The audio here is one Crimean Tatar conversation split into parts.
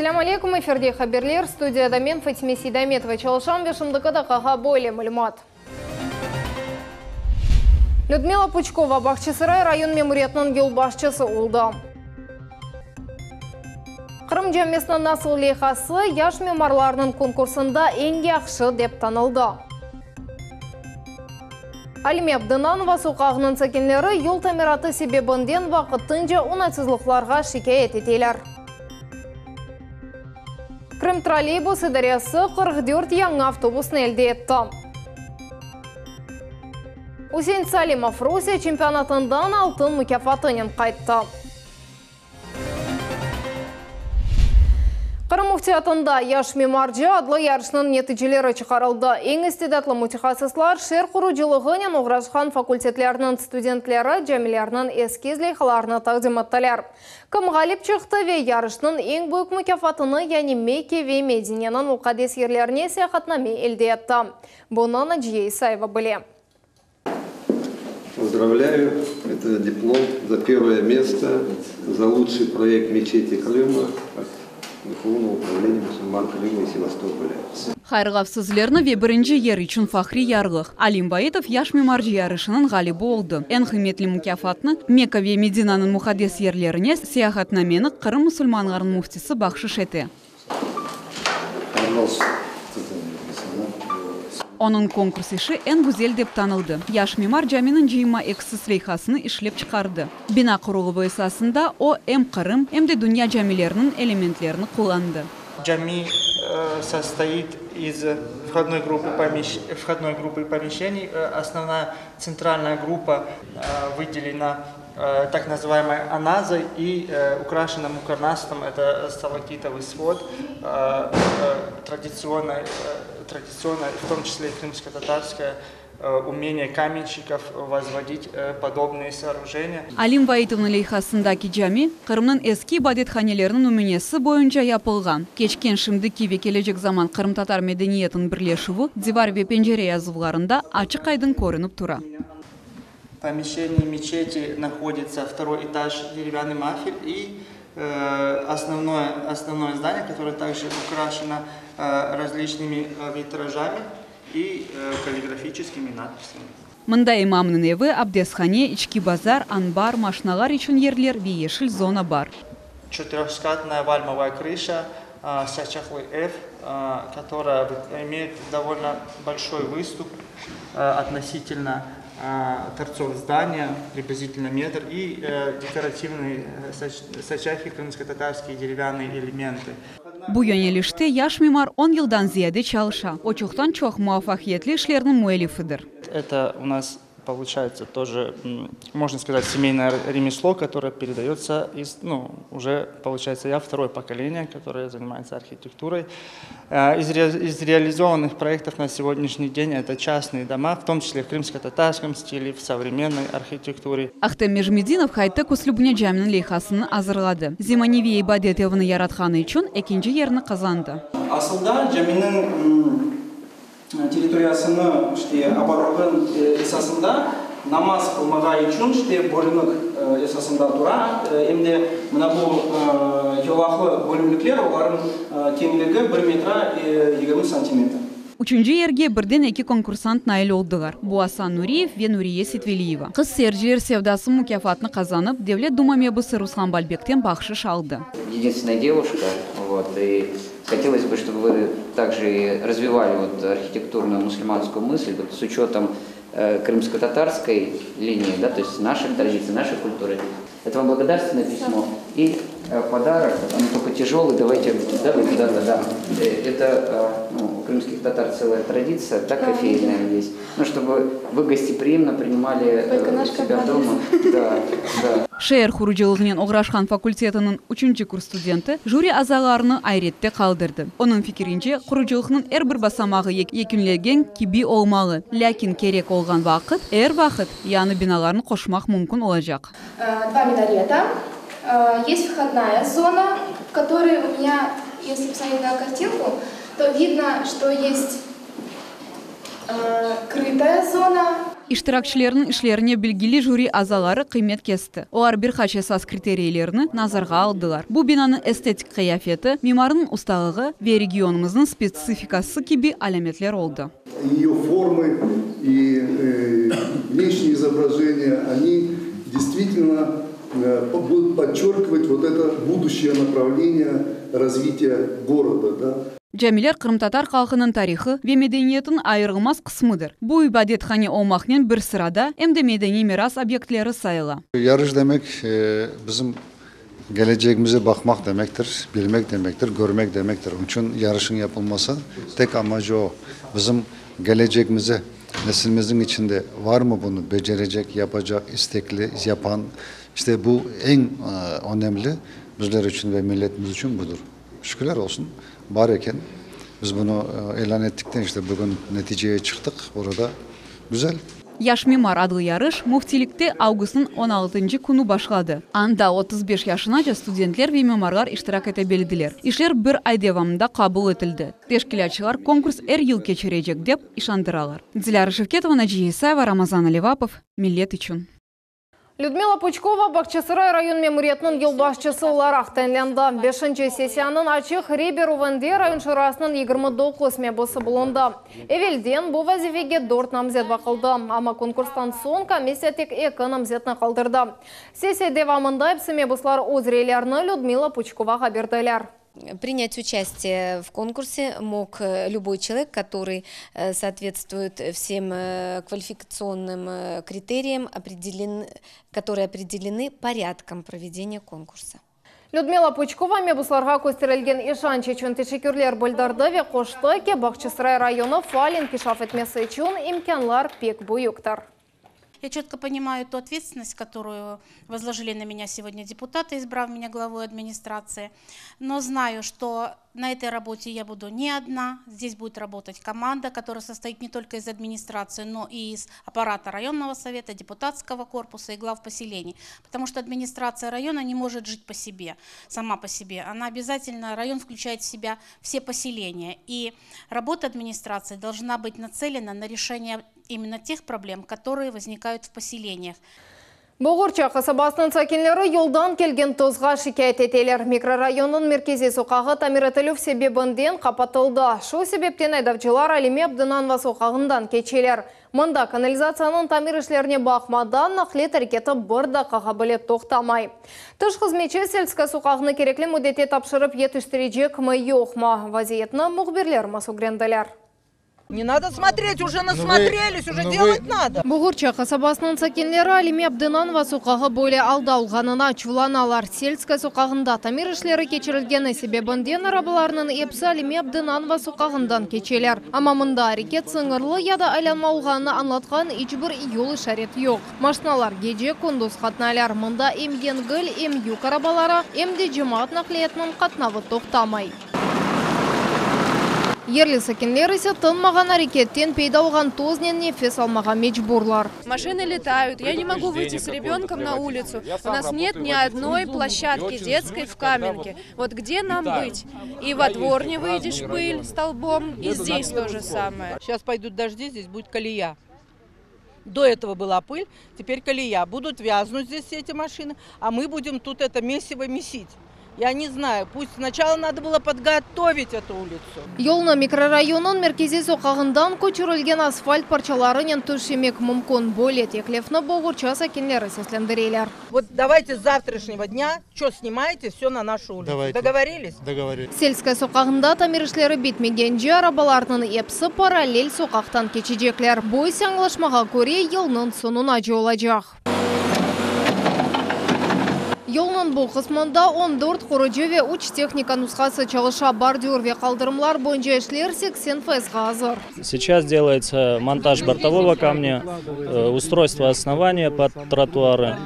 Selâm aleyküm, efirde haberler, studiyada men, Fatime Seydametova, çalışam ve şimdiki daqqağa böyle malümat. Lüdmila Puçkova Bağçasaray rayon memuriyetiniñ yolbaşçısı oldı. Qırım camisiniñ nasıl leyhası yaş mimarlarnıñ konkursında eñ yahşı dep tanıldı. Alime Abdınanova soqağınıñ sakinleri yol tamiratı sebebinden vaqtınca oñaytsızlıqlarğa şikâyet eteler. Krımtrolleybus idaresi 44 yañı avtobusnı elde etti. Üsein Salimov Rusiye çempionatından altın mukâfatınen qayttı. Qırım Müftiyatında Yaş mimarcı adlı yarışnıñ neticeleri çıqarıldı. Eñ istidatlı mütehassıslar şeer qurucılığınen oğraşqan fakultetlerniñ studentleri camilerniñ eskiz leyhalarını taqdim ettiler. Kim ğalip çıqtı ve yarışnıñ eñ büyük mukâfatını, yani Mekke ve Medineniñ muqaddes yerlerine seyahatname elde etti? Bunı Naciye İsayeva bile. Поздравляю, это диплом за первое место, за лучший проект мечети Крыма от Духовного управления мусульман Крыма и Севастополя. Hayırlav sözlerini ve birinci yer içün fahriy yarlıq. Alim Vaitov Yaş mimarcı yarışınıñ ğalibi oldı. Eñ qıymetli mukâfatnı, Mekka ve Medinanıñ muqaddes yerlerine seyahatnameni Qırım musulmanlarınıñ müftisi bahşış ete. Onıñ konkurs işi eñ güzel dep tanıldı. Yaş mimar caminiñ cıyma eksiz leyhasını işlep çıqardı. Bina quruluvı esasında o, em Qırım, em de dünya camileriniñ elementlerini qullandı. Cami состоит из входной группы входной группы помещений. Основная центральная группа выделена так называемой аназой и украшена мукарнасом, это сталактитовый свод, традиционной, традиционное, в том числе и крымско-татарское, умение каменщиков возводить подобные сооружения. Alim Vaitovnıñ leyhasındaki cami Qırımnıñ eski ibadethaneleriniñ nümünesi boyunca yapılğan. Keçken, şimdiki ve kelecek zaman qırımtatar medeniyetiniñ birleşüvi divar ve pencere yazuvlarında açıq-aydın körünip tura. В помещении мечети находится второй этаж, деревянный махель и основное, основное здание, которое также украшено различными витражами и каллиграфическими надписями. Mında imamnıñ evi, abdesthane, içki bazar, anbar, maşinalar içün yerler ve yeşil zona bar. Четырехскатная вальмовая крыша, saçaqlı ev, которая имеет довольно большой выступ относительно торцов здания, приблизительно метр, и декоративные saçaqi, крымско-татарские деревянные элементы. Bu yönelişte yaş mimar 10 yıldan ziyade çalışa. O çoqtan-çoq muvafaqiyetli işlerniñ müellifidir. Это у нас получается тоже, можно сказать, семейное ремесло, которое передается из, ну, уже, получается, я второе поколение, которое занимается архитектурой. Из реализованных проектов на сегодняшний день это частные дома, в том числе в крымско-татарском стиле, в современной архитектуре. Ahtem Mejmidinov haytek üslübinde caminiñ leyhasını azırladı. Zemaneviy ibadet evini yaratqanı içün ekinci yerni qazandı. Aslında caminiñ territoriyasını işte aparılğan esasında namaz qılmağa içün işte bölünik esasında tura. Em de mına bu yolaqlı bölümlikler, olarnıñ keñligi 1 metra 20 santimetr. Üçünci yerge birden eki konkursant nail oldılar. Bu Asan Nuriyev ve Nuriye Sitveliyeva. Qız Seyirciler sevdası mukâfatını qazanıp, Devlet Duma mebusı Ruslan Balbekten bahşış aldı. Единственная девушка, вот, и хотелось бы, чтобы вы также и развивали вот архитектурную мусульманскую мысль, вот, с учетом крымско-татарской линии, да, то есть наших традиций, нашей культуры. Это вам благодарственное письмо и подарок, он только тяжелый, давайте, да, вы куда-то, да. Это, ну, у крымских татар целая традиция, да, кофейная есть. Ну, чтобы вы гостеприимно принимали себя дома. Да. Şeer qurucılığınen oğraşqan fakultetiniñ üçünci kurs studenti jüri azalarını ayrette qaldırdı. Onıñ fikirince, qurucılıqnıñ er bir basamağı yekünlengen kibi olmalı. Lâkin kerek olğan vaqıt, er vaqıt yañı binalarnı qoşmaq mümkün olacaq. Два минарета. Есть входная зона, в которой у меня, если посмотреть на картинку, то видно, что есть крытая зона. İştirakçilerniñ işlerine bilgili jüri azaları qıymet kesti. Olar bir qaç esas kriteriylerni nazarğa aldılar, bu binanıñ estetik qıyafeti, mimarnıñ ustalığı ve regionımıznıñ spetsifikası kibi alâmetler oldı. Ее формы и внешние изображения, они действительно будут подчеркивать вот это будущее направление развития города, да. Camiler qırımtatar halqınıñ tarihı ve medeniyetiniñ ayırılmaz qısmıdır. Bu ibadethane olmaqnen bir sırada, em de medeniy miras obyektleri sayıla. Yarış demek, bizim kelecegimize baqmaq demektir, bilmek demektir, körmek demektir. Onıñ içün yarışnıñ yapılması tek amacı o, bizim kelecegimize, neslimizniñ içinde varmı bunı becerecek, yapacaq, istekli, yapan, işte bu eñ önemli bizler içün ve milletimiz içün budır. Şükürler olsun, bar eken. Biz bunı ilân ettikten, işte bugün neticeye çıqtıq, burada güzel. Yaş mimar adlı yarış Müftilikte avgustnıñ on altıncı künü başladı. Anda 35 yaşınaca studentler ve mimarlar iştirak ete bildiler. İşler bir ay devamında qabul etildi. Teşkilâtçılar konkurs er yıl keçirecek, dep işandıralar. Dilâra Şevketova, Naciye İsayeva, Ramazan Alivapov, Millet içün. Lüdmila Puçkova Bağçasaray rayon memuriyetiniñ yolbaşçısı olaraq tayinlendi. Beşinci sessiyanıñ açıq rey berüvinde rayon şurasınıñ 29 mebusı bulundı. Evelden bu vazifege dört namzet baqıldı, amma konkurstan soñ komissiya tek eki namzetni qaldırdı. Sessiya devamında episi mebuslar öz reylerini Lüdmila Puçkovağa berdiler. Принять участие в конкурсе мог любой человек, который соответствует всем квалификационным критериям, которые определены порядком проведения конкурса. Lüdmila Puçkova mebuslarğa kösterilgen işanç içün teşekkürler bildirdi ve qoştı ki, Bağçasaray rayonı faal inkişaf etmesi içün imkânlar pek büyüktir. Я четко понимаю ту ответственность, которую возложили на меня сегодня депутаты, избрав меня главой администрации. Но знаю, что на этой работе я буду не одна. Здесь будет работать команда, которая состоит не только из администрации, но и из аппарата районного совета, депутатского корпуса и глав поселений. Потому что администрация района не может жить по себе, сама по себе. Она обязательно, район включает в себя все поселения. И работа администрации должна быть нацелена на решение именно тех проблем, которые возникают в поселениях. Boğurça qasabasınıñ sakinleri yoldan kelgen tozğa şikâyet eteler. Mikrorayonnıñ merkeziy soqağı tamir etilüv sebebinden qapatıldı. Şu sebepten aydavcılar Alime Abdınanova soqağından keçeler. Mında kanalizatsiyanıñ tamir işlerine baqmadan naqliyat areketi bir daqqağa bile toqtamay. Tış hızmetçi Selskaya soqağını kerekli müddette tapşırıp yetiştirecekmi yoqmı? Vaziyetni mühbirlerimiz ögrendiler. Не надо смотреть, уже насмотрелись, уже делать надо. Boğurça qasabasınıñ sakinleri Alime Abdınanova soqağı böyle alda olğanına açuvlanalar. Selskaya soqağında tamir işleri keçirilgeni sebebinden arabalarnıñ episi Alime Abdınanova soqağından keçeler. Amma mında areket sıñırlı ya da aylanma olğanını añlatqan iç bir yol işareti yoq. Maşinalar gece kündüz qatnaylar. Mında em yengil, em yük arabaları, em de cemaat naqliyatınıñ qatnavı toqtamay. Yerli sakinler ise tınmağan areketten peyda olğan toznen nefes almağa mecburlar. Машины летают, я не могу выйти с ребенком на улицу. У нас нет ни одной площадки детской в Каменке. Вот где нам быть? И во двор не выйдешь, пыль столбом, и здесь то же самое. Сейчас пойдут дожди, здесь будет колея. До этого была пыль, теперь колея. Будут вязнуть здесь все эти машины, а мы будем тут это месиво месить. Я не знаю, пусть сначала надо было подготовить эту улицу. Yolnı mikrorayonnıñ merkeziy soqağından köçürilgen asfalt parçalarınen töşemek mümkün. Böyle teklifni Boğurça sakinleri seslendireler. Вот давайте с завтрашнего дня, что снимаете, все на нашу улицу. Давайте. Договорились? Договорились. Selskaya soqağında tamir işleri bitmegence arabalarnıñ episi parallel soqaqtan keçecekler. Bu ise añlaşmağa köre yılnıñ soñunace olacaq. Yolnıñ bu qısmında 14 qurucı ve 3 tehnika nushası çalışa. Bordür ve qaldırımlar boyunca işler 80 fayızğa azır. Сейчас делается монтаж бортового камня, устройство основания под тротуары,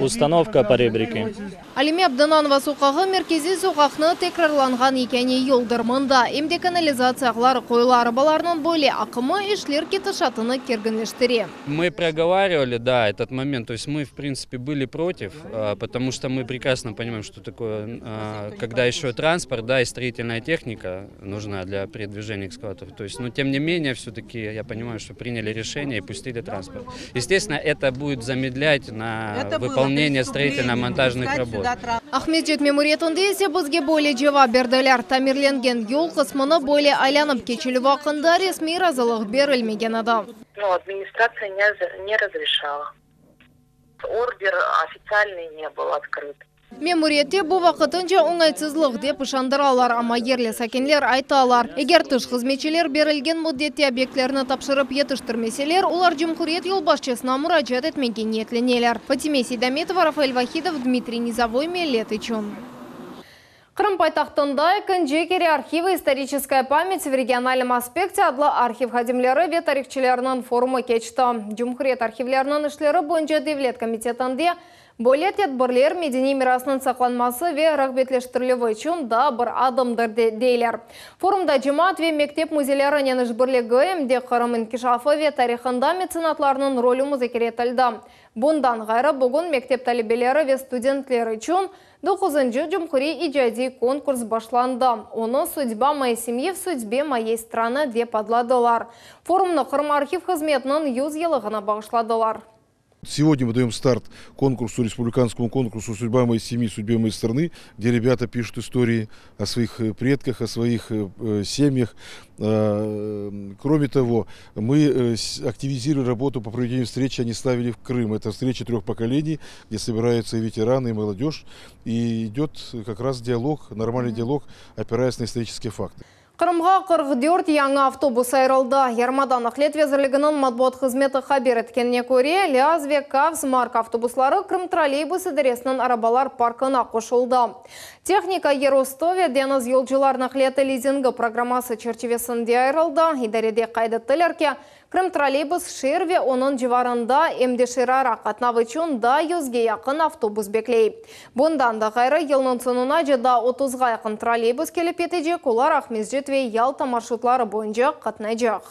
установка поребрики. Alime Abdınanova soqağı merkeziy soqaqnı tekrarlanğan yekâne yoldır. Mında em de kanalizatsiya ağları qoyula, arabalarnıñ böyle aqımı işler ketişatını kerginleştire. Мы проговаривали, да, этот момент, то есть мы, в принципе, были против, потому что мы прекрасно понимаем, что такое, когда еще транспорт, да, и строительная техника нужна для передвижения экскаваторов. То есть, но тем не менее, все-таки я понимаю, что приняли решение и пустили транспорт. Естественно, это будет замедлять на Это было выполнение преступление, строительно-монтажных пускать работ. сюда транспорт. Aqmescit memuriyetinde ise bizge böyle cevap berdiler, tamirlengen yol qısmını böyle aylanıp keçilüvi aqqında resmiy razılıq berilmegen edi. Ну, администрация не не разрешала. Ордер официальный не был открыт. Memuriyette bu vaqtınca oñaytsızlıq dep işandıralar, amma yerli sakinler aytalar, eger tış hızmetçiler berilgen müddette obyektlerni tapşırıp yetiştirmeseler, olar cumhuriyet yolbaşçısına muracaat etmege niyetleneler. Fatime Seydametova, Rafael Vahidov, Dmitriy Nizovoy, Millet içün. Qırım paytahtında ekinci kere "Архивы. Историческая память в региональном аспекте" adlı arhiv hadimleri ve tarihçılarınıñ forumı keçti. Cumhuriyet arhivleriniñ işleri boyunca devlet komitetinde böyle tedbirler medeniy mirasnıñ saqlanması ve rağbetleştirilüvi içün daa bir adımdır deyler. Forumda cemaat ve mektep müzeylerinen işbirligi em de Qırım inkişafı ve tarihında metsenatlarnıñ rolü muzakere etildi. Bundan ğayrı bugün mektep talebeleri ve studentler içün 9. Cumhuriy icadiy konkurs başlandı. Onı "Судьба моей семьи в судьбе моей страны" dep adladılar. Forumnı Qırım arhiv hızmetiniñ 100 yıllığına bağışladılar. Сегодня мы даем старт конкурсу, республиканскому конкурсу «Судьба моей семьи, судьбе моей страны», где ребята пишут истории о своих э, предках, о своих э, э, семьях. Кроме того, мы активизировали работу по проведению встречи «Они славили в Крым». Это встреча трех поколений, где собираются и ветераны, и молодежь. И идет как раз диалог, нормальный диалог, опираясь на исторические факты. Qırımğa 44 yañı avtobus ayırıldı. Yarımada Naqliyat Vezirliginiñ matbuat hızmeti haber etkenine köre, LiAZ ve KAVZ marka avtobusları Krım trolleybus idaresiniñ arabalar parkına qoşuldı. Tehnika yerustü ve deñiz yolcular naqliyatı lizingi programması çerçivesinde ayırıldı. İdarede qayd ettiler ki, Krım trolleybus şeer ve onıñ civarında em de şeerara qatnav içün daa yüzge yaqın avtobus bekley. Bundan da ğayrı, yılnıñ soñunace daa 30-ğa yaqın trolleybus kelip yetecek, olar Aqmescit ve Yalta marşrutları boyunca qatnaycaq.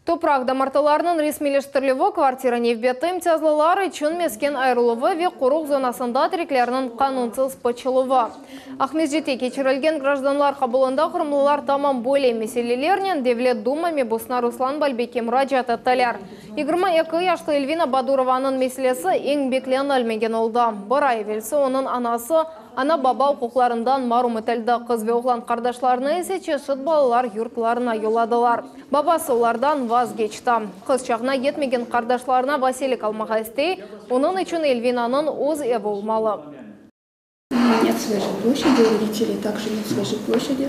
Topraq damartılarınıñ resmiyleştirilüvi, kvartira nevbeti imtiyazlılar içün mesken ayırıluvı ve qoruq zonasında tereklerniñ qanunsız pıçıluvı. Aqmescitte keçirilgen grajdanlar qabulında qırımlılar tamam böyle meselelernen Devlet Duma mebusına Ruslan Balbekke muracaat ettiler. 22 yaşlı Elvina Badurovanıñ meselesi eñ beklenilmegen oldı. Bir ay evelsi onıñ anası ana-baba uquqlarından marum etildi, qız ve oğlan qardaşlarını ise çeşit balalar yurtlarına yolladılar. Babası olardan vazgeçti. Qız çağına yetmegen qardaşlarına vasiylik almağa istey, onıñ içün Elvinanıñ öz evi olmalı. Нет своей жилплощади, у родителей также нет своей жилплощади,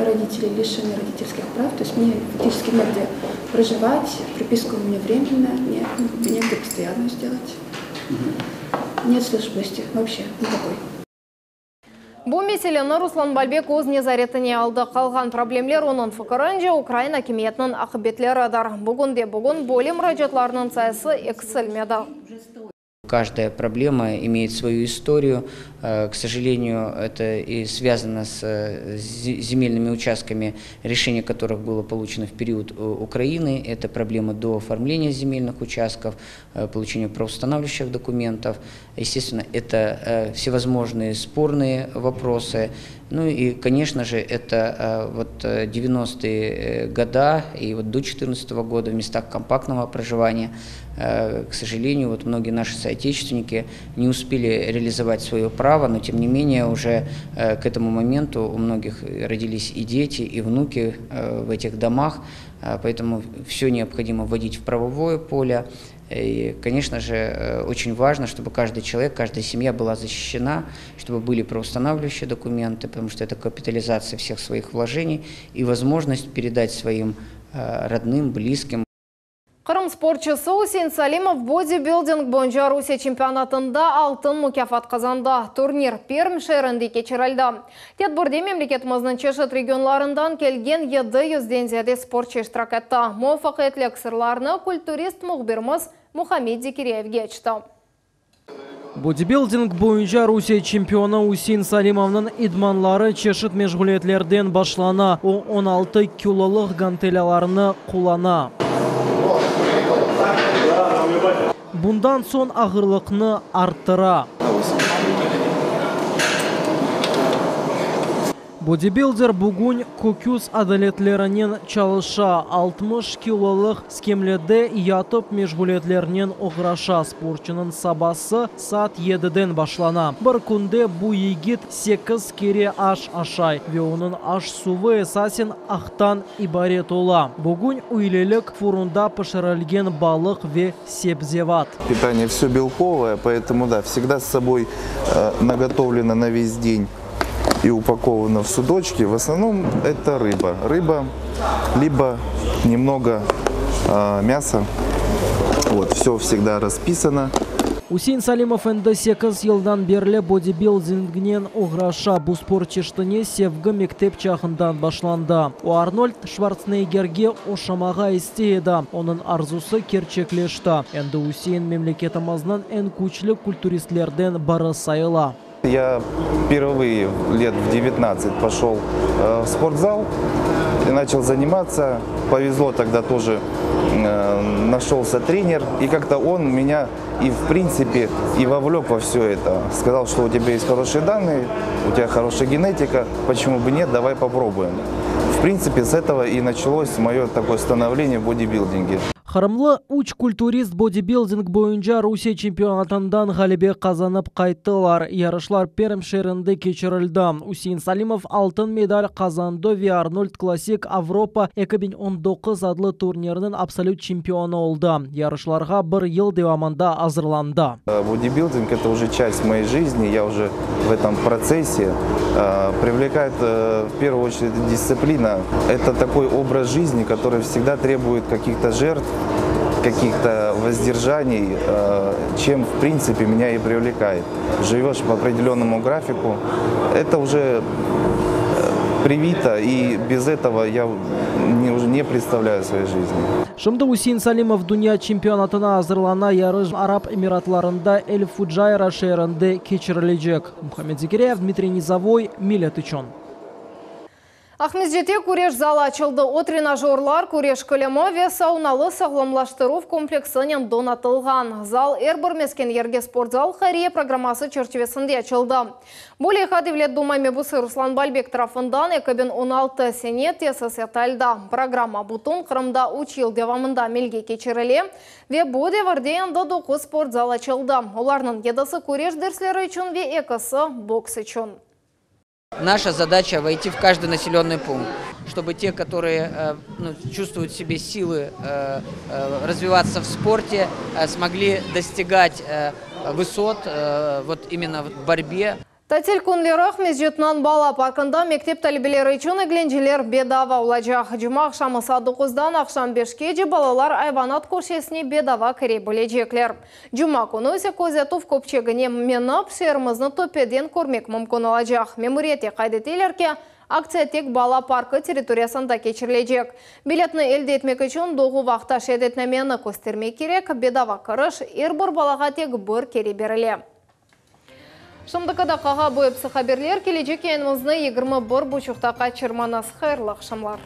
родители лишены родительских прав, то есть мне фактически негде проживать, прописка у меня временная, нет, негде постоянную сделать. Нет своей жилплощади вообще никакой. Bu meseleni Ruslan Balbek öz nezaretine aldı. Qalğan problemler onıñ fikirince Ukrain akimiyetiniñ aqıbetleridir. Bugünde bugün böyle muracaatlarnıñ sayısı eksilmedi. Каждая проблема имеет свою историю. Э, к сожалению, это и связано с э, земельными участками, решение которых было получено в период э, Украины. Это проблема до оформления земельных участков, получения правоустанавливающих документов. Естественно, это всевозможные спорные вопросы. Ну и, конечно же, это вот 90-е года и вот до 2014 года в местах компактного проживания, к сожалению, вот многие наши соотечественники не успели реализовать свое право, но тем не менее уже э, к этому моменту у многих родились и дети, и внуки э, в этих домах, э, поэтому все необходимо вводить в правовое поле. И, конечно же, очень важно, чтобы каждый человек, каждая семья была защищена, чтобы были правоустанавливающие документы, потому что это капитализация всех своих вложений и возможность передать своим родным, близким Qırım sportçısı Usein Salimov bodibilding boyunca Rusiye çempionatında altın mukâfat qazandı. Turnir Perm şeerinde keçirildi. Tedbirde memleketimizniñ çeşit regionlarından kelgen 700-den ziyade sportçı iştirak etti. Muvafaqiyetlik sırlarını kulturist mühbirimiz Muhammed Zekiriyevge açtı. Bodibilding boyunca Rusiye çempionı Üsein Salimovnıñ idmanları çeşit meşğuliyetlerden başlana. O, 16 kilolıq gantelâlarnı qullana. Bundan soñ ağırlıqnı arttıra. Bodibilder bugün köküs adaletlerinen çalışa, 60 kilolıq skemlede yatıp meşğuliyetlernen oğraşa. Sportçunıñ sabası saat yediden başlana. Bir künde bu yigit sekiz kere aş aşay ve onıñ aş-suvı esasen aqtan ibaret ola. Bugün üylelik furunda pişirilgen balıq ve sebzevat. Питание все белковое, поэтому да, всегда с собой наготовлено на весь день и упаковано в судочки. В основном это рыба. Рыба, либо немного мяса. Вот, все всегда расписано. Üsein Salimov endi sekiz yıldan berli bodibildingnen oğraşa. Bu sport çeşitine sevgi mektep çağından başlandı. O, Arnold Şvartsneggerge oşamağa istey edi. Onıñ arzusı kerçekleşti. Endi Üsein memleketimizniñ eñ küçlü kulturistlerden biri sayıla. Я впервые лет в 19 пошел в спортзал и начал заниматься. Повезло тогда тоже, нашелся тренер, и как-то он меня и в принципе и вовлек во все это. Сказал, что у тебя есть хорошие данные, у тебя хорошая генетика, почему бы нет, давай попробуем. В принципе, с этого и началось мое такое становление в бодибилдинге. Qırımlı üç kulturist bodibilding boyunca Rusiye çempionatından ğalebe qazanıp qayttılar. Yarışlar Perm şeerinde keçirildi. Üsein Salimov altın medal qazandı ve Arnold Klasik Avropa 2019 adlı turnirniñ absolüt çempionı oldı. Yarışlarğa bir yıl devamında azırlandı. Бодибилдинг – это уже часть моей жизни, я уже в этом процессе. Привлекает в первую очередь дисциплина. Это такой образ жизни, который всегда требует каких-то жертв, каких-то воздержаний, чем в принципе меня и привлекает. Живешь по определенному графику, это уже привито, и без этого я не, уже не представляю своей жизни. Şimdi Üsein Salimov dünya çempionatına azırlana. Yarış Arap Emiratlarında El-Fucayra şeerinde keçirilecek. Muhammed Zekiryayev, Dmitriy Nizovoy, Millet içün. Aqmescitte küreş zalı açıldı. O, trenajörlar, küreş kilimi ve saunalı sağlamlaştıruv kompleksinen donatılğan. Zal er bir mesken yerge sportzal hayriye programması çerçivesinde açıldı. Bu leyha Devlet Duma mebusı Ruslan Balbek tarafından 2016 sene tesis etildi. Programma bütün Qırımda üç yıl devamında amelge keçirile ve bu devirde endi doquz sportzal açıldı. Olarnıñ yedisi küreş dersleri içün ve ekisi boks içün. Наша задача войти в каждый населенный пункт, чтобы те, которые ну, чувствуют в себе силы развиваться в спорте, смогли достигать высот вот именно в борьбе. Tatil künleri Aqmescitniñ bala parkında mektep talebeleri içün eglenceler bedava olacaq. Cuma aqşamı saat doquzdan aqşam beşkece balalar ayvanat köşesine bedava kire bilecekler. Cuma künü ise közetüv köpçegine minip, şeerimizni töpeden körmek mümkün olacaq. Memuriyette qayd eteler ki, aktsiya tek bala parkı territoriyasında keçirilecek. Biletni elde etmek içün doğuv aqta şeadetnameni köstermek kerek, bedava kiriş er bir balağa tek bir kere berile. Şimdiki daqqağa bu episi haberler. Kelecek yayınımıznı 21 buçuqta qaçırmañız. Hayırlı aqşamlar.